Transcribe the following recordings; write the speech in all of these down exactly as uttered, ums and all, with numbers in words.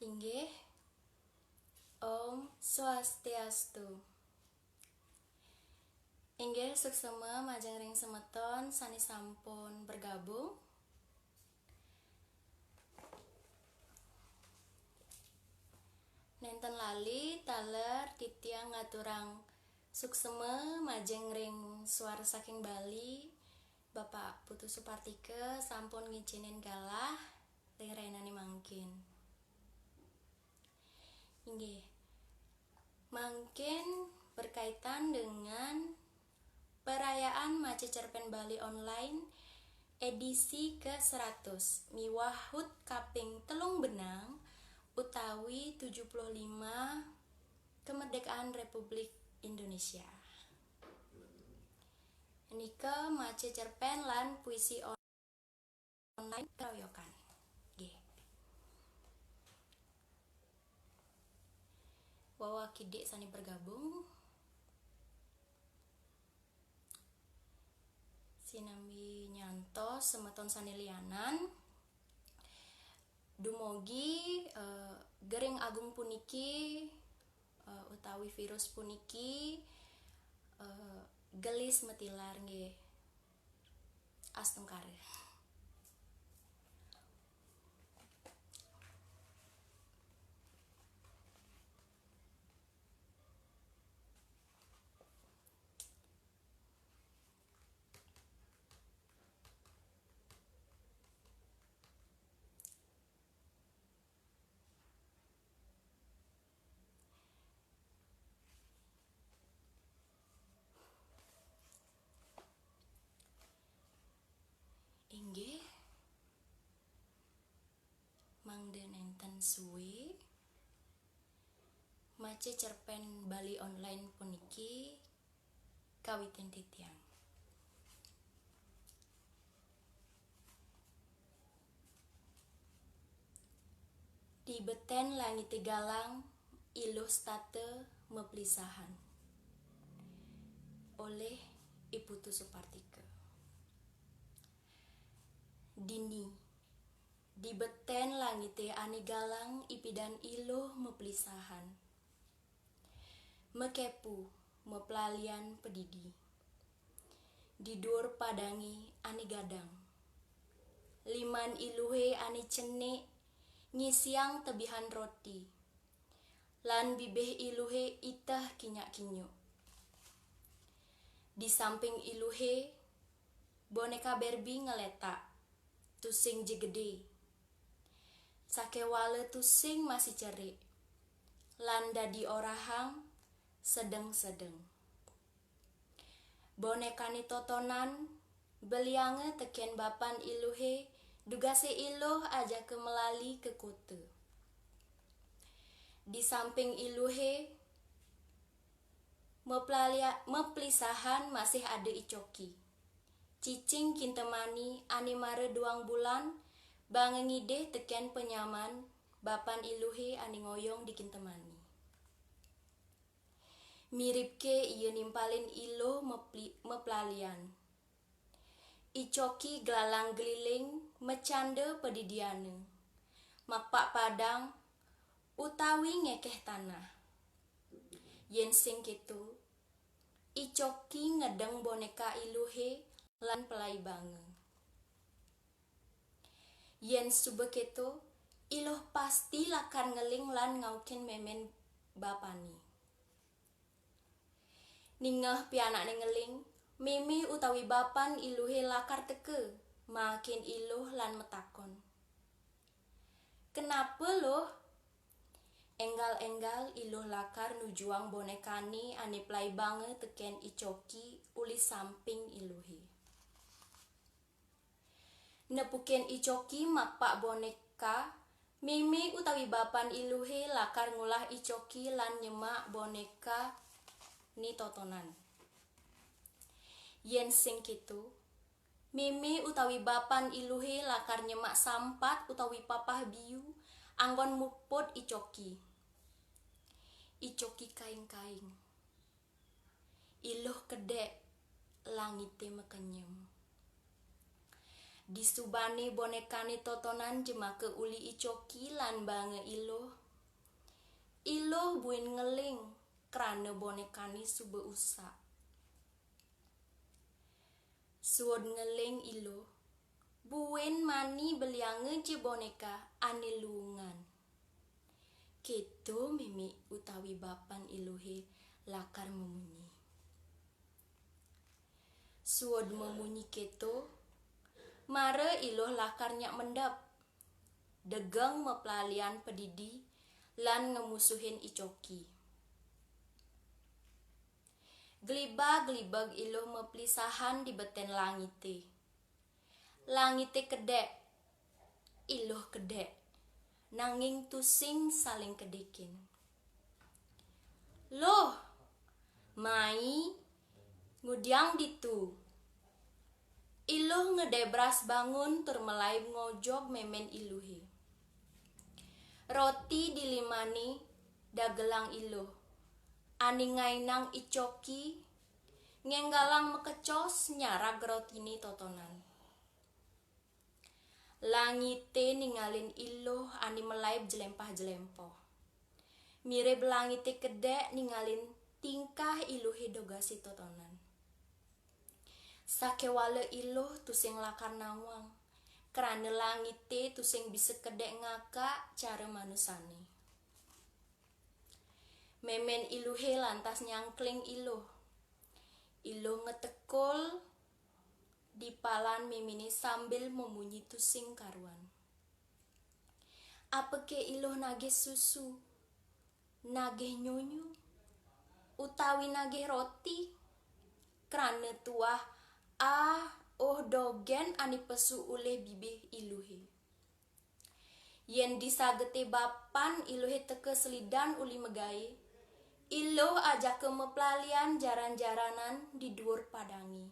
Inggih, Om Swastiastu. Inggih, suksma majeng ring semeton sane sampun bergabung. Nenten lali taler titiang ngaturang suksma majeng ring Suara Saking Bali, Bapak Putu Supartika sampun ngicinin galah ring rainane mangkin. Inggih. Mangkin berkaitan dengan perayaan maca cerpen Bali online edisi ke seratus miwah hut kaping telung benang utawi tujuh puluh lima kemerdekaan Republik Indonesia. Nika maca cerpen lan puisi online keroyokan. Nggih. Wau akidik sane bergabung. Sinambi nyantos semeton sane lianan. Dumugi, eh, gering agung puniki, eh, utawi virus puniki, eh, gelis matilar nggih. Astungkara. Inggih, mangda nenten suwe, maca cerpen Bali online puniki kawitin titiang. Di beten langite galang, iluh setata maplisahan. Olih I Putu Supartika. Dini, di beten langite ane galang ipidan iluh maplisahan. Makepu, maplalian padidi. Di duur padange ane gadang. Liman iluhe ane cenik ngisiang tebihan roti. Lan bibih iluhe iteh kinyak-kinyuk. Di samping iluhe, boneka Barbie ngeletak, tusing ja gede. Sakewala tusing masih cerik, lan dadi orahang sedeng-sedeng. Bonekane totonan belianga teken bapan iluhe, dugase iluh ajaka melali ka kota. Di samping iluhe, maplalia-, maplisahan masih ada I Coki. Cicing kintemani ane mara duang bulan, banga ngidih teken panyaman bapan iluhe ane ngoyong di kintemani. Miribke ia nimpalin iluh mapli-, maplalian. I Coki glalang gliling macanda padidiana, makpak padang utawi ngekeh tanah. Yen sing keto, I Coki ngedeng boneka iluhe lan plaibanga. Yen suba keto, iluh pasti lakar ngeling lan ngaukin memen bapane. Ningeh pianakne ngeling, meme utawi bapan iluhe lakar teka, maakin iluh lan matakon, "Kenapa, Luh?" Enggal-enggal iluh lakar nujuang bonekane ane plaibanga teken I Coki uli samping iluhe. Nepukin I Coki makpak boneka, meme utawi bapan iluhe lakar ngulah I Coki lan nyemak boneka ni totonan. Yen sing keto, meme utawi bapan iluhe lakar nyemak sampat utawi papah biu anggon muput I Coki. I Coki kaing-kaing. Iluh kedek, langite makenyem. Disubane bonekane totonan jemaka uli I Coki lan banga iluh, Iluh buin ngeling krana bonekane suba usak. Suud ngeling Iluh, buin mani belianga ja boneka ane luungan. Keto meme utawi bapan Iluhe lakar mamunyi. Suud mamunyi keto, mara Iluh lakar nyak mendep, degeng maplalian padidi lan ngemusuhin I Coki. Gliba-glibeg Iluh maplisahan di beten langite. Langite kedek, Iluh kedek, nanging tusing saling kedekin. "Luh, mai ngudiang ditu." Iluh ngedebras bangun tur malaib ngojog memen Iluhe. Roti di limane dagelang Iluh, ane ngainang I Coki, ngenggalang makecos nyarag rotine totonan. Langite ningalin Iluh ane malaib jlempah-jlempoh. Mirib langite kedek ningalin tingkah Iluhe dogasi totonan. Sakewala Iluh tusing lakar nawang, krana langite tusing bisa kedek ngakak cara manusane. Memen Iluhe lantas nyangkling Iluh. Iluh ngetekul dipalan mimine sambil mamunyi tusing karuan. Apake Iluh nagih susu, nagih nyunyu, utawi nagih roti, krana tuah ah oh dogen ane pesu ulih bibih Iluhe. Yen di sagete bapan Iluhe teka selidan uli magae, Iluh ajaka maplalian jaran-jaranan di duur padange.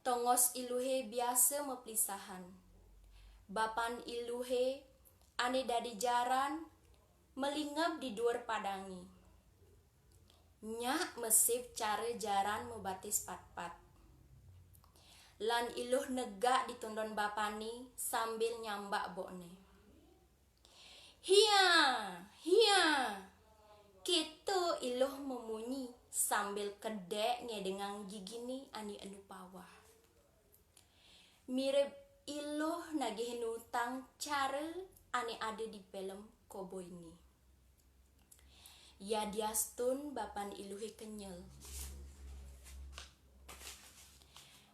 Tongos Iluhe biasa maplisahan. Bapan Iluhe ane dadi jaran malingeb di duur padange. Nyak masip cara jaran mabatis patpat. Lan Iluh negak di tondon bapane sambil nyambak bokne. "Hia! Hia!" Keto Iluh mamunyi sambil kedek ngedengang gigine ane enu pawah. Mirib Iluh nagih nutang cara ane ada di pelem Cowboy ne. Yadiastun bapan Iluhe kenyel.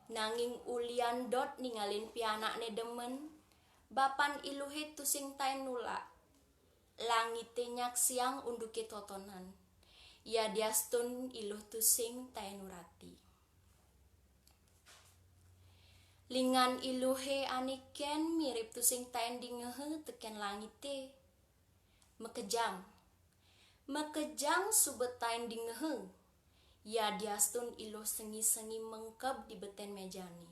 Nanging ulian dot ningalin pianakne demen, bapan Iluhe tusing taen nulak. Langite nyaksiang unduke totonan. Yadiastun Iluh tusing taen nurati. Lingan Iluhe ane ken mirib tusing taen dingeha teken langite. Makejang. Makejang suba taen dingeha. Yadiastun Iluh sengi-sengi mengkeb di beten mejane.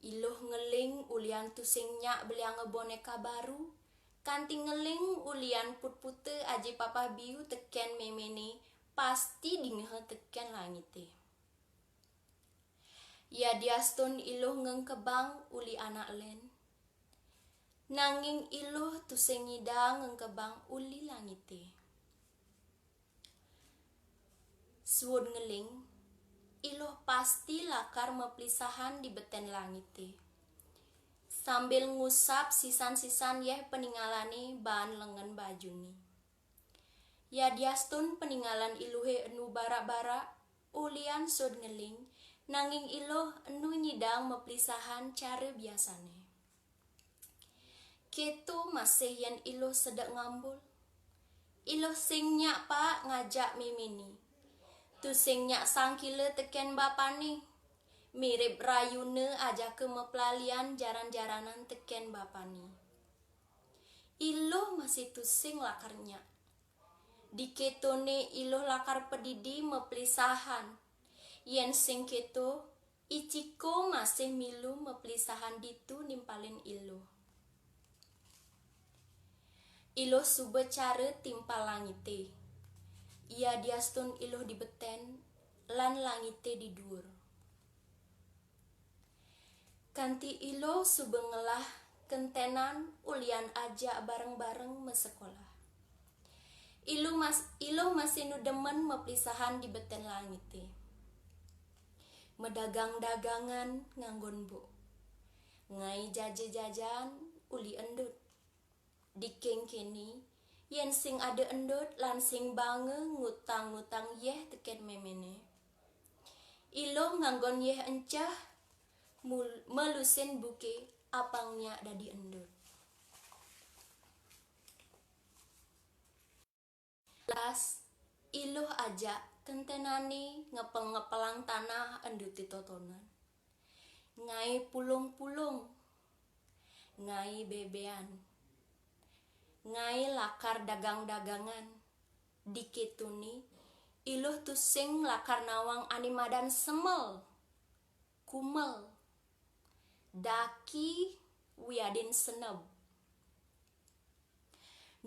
Iluh ngeling ulian tusing nyak belianga boneka baru, kanti ngeling ulian putputa aji papah biu teken memene pasti dingeha teken langite. Yadiastun Iluh ngengkebang uli anak len, nanging Iluh tusing ngidang ngengkebang uli langite. Suud ngeling, Iluh pasti lakar maplisahan di beten langite, sambil ngusap sisan-sisan yeh paningalane baan lengen bajune. Yadiastun paningalan Iluhe enu barak-barak, ulian suud ngeling, nanging Iluh enu nyidang maplisahan cara biasane. Keto masih yen Iluh sedek ngambul. Iluh sing nyak paak ngajak memene. Tusing nyak sangkila teken bapane. Mirib rayuna ajaka maplalian jaran-jaranan teken bapane. Iluh masih tusing lakar nyak. Diketone Iluh lakar padidi maplisahan. Yen sing keto, I Ciko masih milu maplisahan ditu nimpalin Iluh. Iluh suba cara timpal langite. Yadiastun Iluh di beten lan langite di duur. Kanti Iluh suba ngelah kentenan ulian ajak bareng-bareng masekolah. Iluh mas, Iluh masih nu demen meplisahan di beten langite. Medagang-dagangan nganggon buk. Ngai jaja-jajan uli endut. Dikengkeni, yen sing ada endut lan sing bange ngutang-ngutang yeh teken memene. Iluh nganggon yeh enceh, mul-, melusin buke apang nyak dadi endut. Las, Iluh ajak kentenane ngepel-ngepelang tanah endute totonan. Ngai pulung-pulung, ngai bebean, ngai lakar dagang-dagangan. Diketuni, Iluh tusing lakar nawang ane madan semel, kumel, daki, wiadin seneb.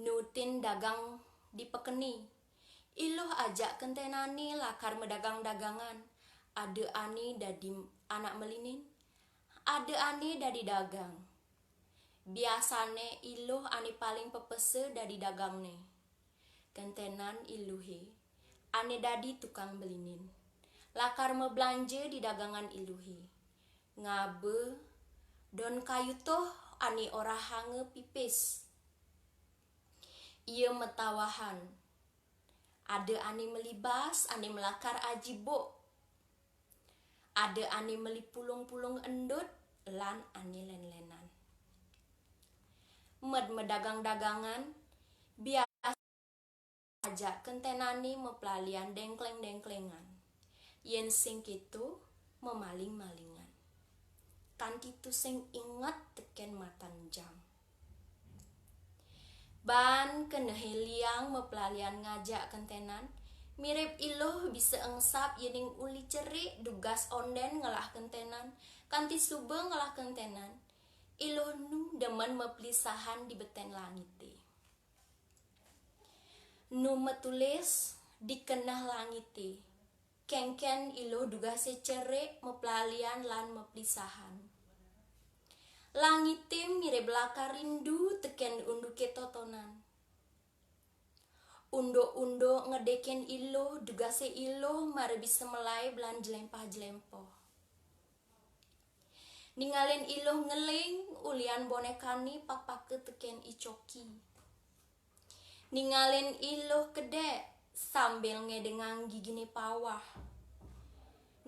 Nutin dagang dipekeni. Iluh ajak kentenane lakar medagang-dagangan. Ada ane dadi anak melinin, ada ane dadi dagang. Biasane Iluh ane paling pepese dadi dagangne. Kentenan Iluhe ane dadi tukang belinin. Lakar meblanje di dagangan Iluhe. Ngaba don kayu toh ane orahanga pipis. Ia metawahan. Ada ane meli bas, ane melakar aji buk. Ada ane meli pulung-pulung endut, lan ane len-lenan. Med medagang-dagangan, biasa ajak kentenane meplalian dengkleng-dengklengan. Yen sing keto, memaling-malingan. Kanti tusing inget teken matan jam. Ban kenehe liang meplalian ngajak kentenan, mirip Iluh bisa engsap yening uli cerik dugas onden ngelah kentenan, kanti suba ngelah kentenan, Iluh nu demen meplisahan di beten langite. Nu metulis di keneh langite. Kengken Iluh dugase cerik meplalian lan meplisahan. Langite mirip lakar rindu teken unduke totonan. Unduk-unduk ngedekin Iluh dugase Iluh mara bisa melai belan jelempah-jelempoh. Ningalin Iluh ngeling ulian bonekane pakpaka teken icoki. Ningalin Iluh kedek sambil ngedengang gigine pawah.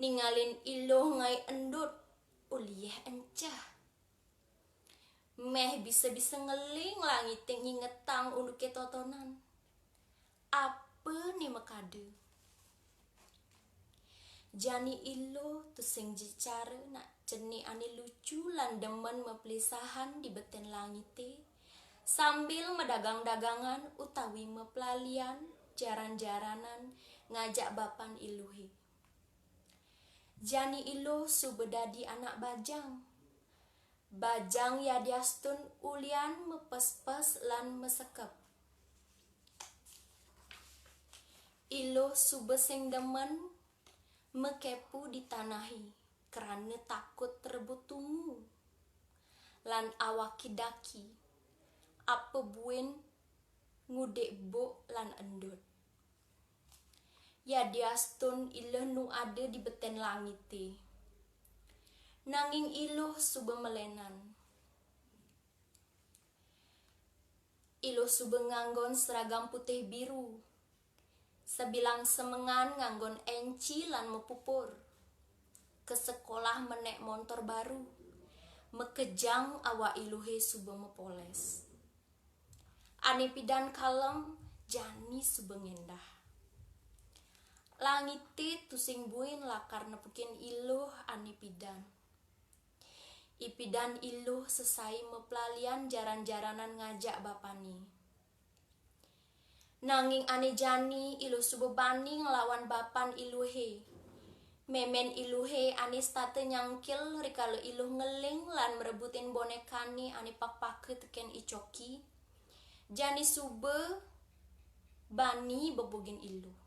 Ningalin Iluh ngai endut ulieh enceh. Meh bisa-bisa ngeling langite ngingetang unduke totonan. Apa ne makada? Jani Iluh tusing jecara nak cenik ane lucu lan demen meplisahan di beten langite, sambil medagang-dagangan utawi meplalian jaran-jaranan ngajak bapan Iluhe. Jani Iluh suba dadi anak bajang. Bajang yadiastun ulian mepespes lan mesekep. Iluh suba sing demen mekepu di tanahe krana takut rebut tungu. Lan awake daki, apa buin ngudik buk lan endut. Yadiastun Iluh nu ada di beten langite. Nanging Iluh suba melenan. Iluh suba nganggon seragam putih biru. Sabilang semengan nganggon enci lan mapupur. Ka sekolah menek montor baru. Makejang awak Iluhe suba mapoles. Ane pidan kalem, jani suba ngendah. Langite tusing buin lakar nepukin Iluh ane pidan. Ipidan Iluh sesai maplalian jaran-jaranan ngajak bapane. Nanging ane jani Iluh suba bani nglawan bapan Iluhe. Memen Iluhe ane setata nyangkil rikala Iluh ngeling lan mrebutin bonekane ane pakpaka teken icoki. Jani suba bani bebugin Iluh.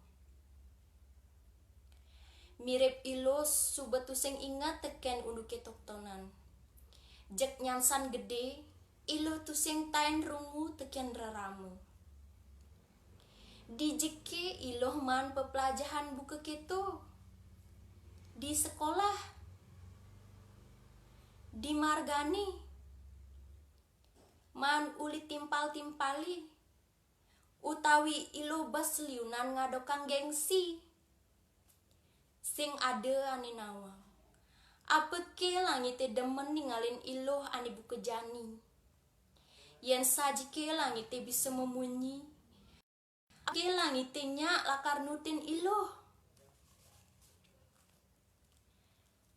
Mirip Iluh suba tusing inget teken unduke totonan. Jeg nyansan gede, Iluh tusing tain rungu teken rerama. Dijake iluh maan peplajahan buka keto. Di sekolah, di margane, maan uli timpal-timpali, utawi iluh bes liunan ngadokang gengsi. Sing ada ane nawang. Apake langite demen ningalin iluh ane buka jani? Yen sajake langite bisa mamunyi, apake langite nyak lakar nutin iluh?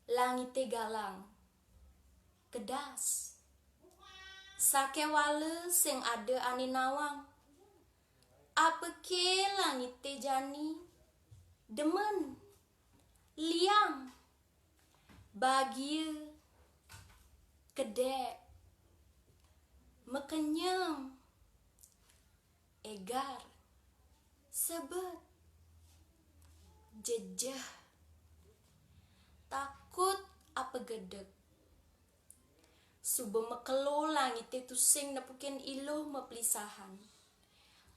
Langite galang, kedas. Sakewala sing ada ane nawang. Apake langite jani? Demen, liang, bagia, kedek, makenyem, egar, sebet, jejeh, takut apa gedeg. Suba makelo langite tusing nepukin iluh maplisahan.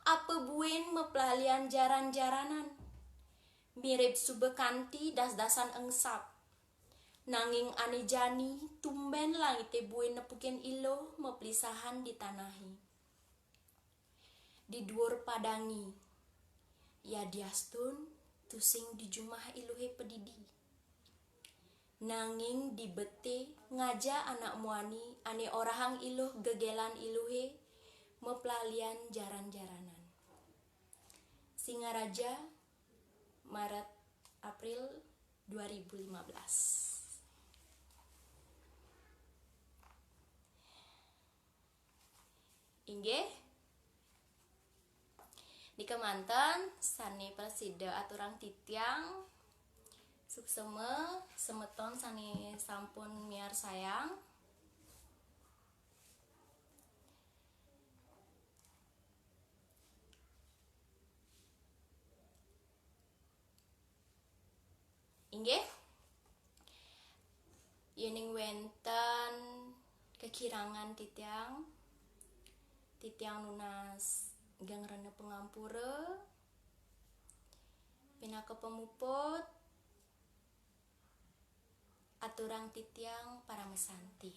Apa buin maplalian jaran-jaranan. Mirib suba kanti das-dasan engsap. Nanging ane jani tumben langite buin nepukin iluh maplisahan di tanahe. Di duur padange, yadiastun tusing di jumah iluhe padidi. Nanging dibete ngajak anak muani ane orahang iluh gegelan iluhe maplalian jaran-jaranan. Singaraja, Maret, April dua ribu lima belas. Inggih. Nika manten sane prasida aturang titiang. Suksema semeton sane sampun miarsayang. Inggih. Yening wenten kekirangan titiang, titiang nunas geng rena pangampura. Pinaka pamuput, aturang titiang paramasanti.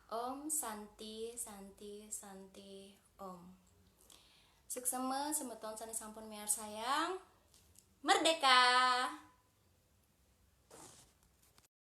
Om Santi, Santi, Santi, Om. Suksema semeton sane sampun miarsayang. Merdeka!